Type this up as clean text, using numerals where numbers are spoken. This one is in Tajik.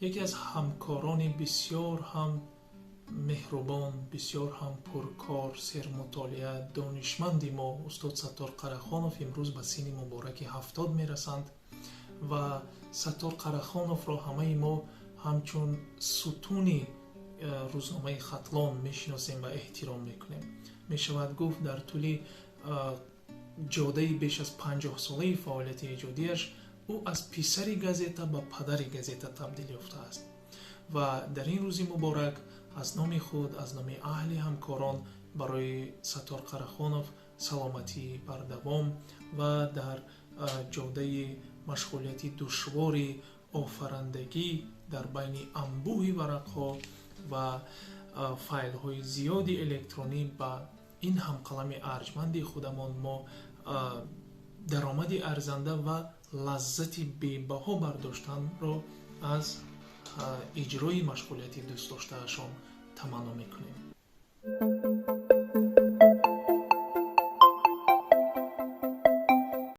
Яке аз ҳамкорони бисёр ҳам меҳрубон, бисёр ҳам пуркор, сермутолиа, донишманди мо устод Саттор Қарахонов имрӯз ба синни мубораки 70 мерасанд ва Саттор Қарахоновро ҳамаи мо ҳамчун сутуни рӯзномаи «Хатлон» мешиносем ва эҳтиром мекунем. Мешавад гуфт, дар тӯли ҷодаи беш аз 50-солаи фаъолияти эҷодиаш ӯ аз писари газета ба падари газета табдил ёфтааст. Ва дар ин рӯзи муборак аз номи худ, аз номи аҳли ҳамкорон барои Саттор Қарахонов саломатии бардавом ва дар ҷодаи машғулияти душвори офарандагӣ дар байни анбӯҳи варақҳо ва файлҳои зиёди электронӣ ба ин ҳамқалами арҷманди худамон мо даромади арзанда ва лаззати бебаҳо бардоштанро аз иҷрои машғулияти дӯстдоштаашон таманно мекунем.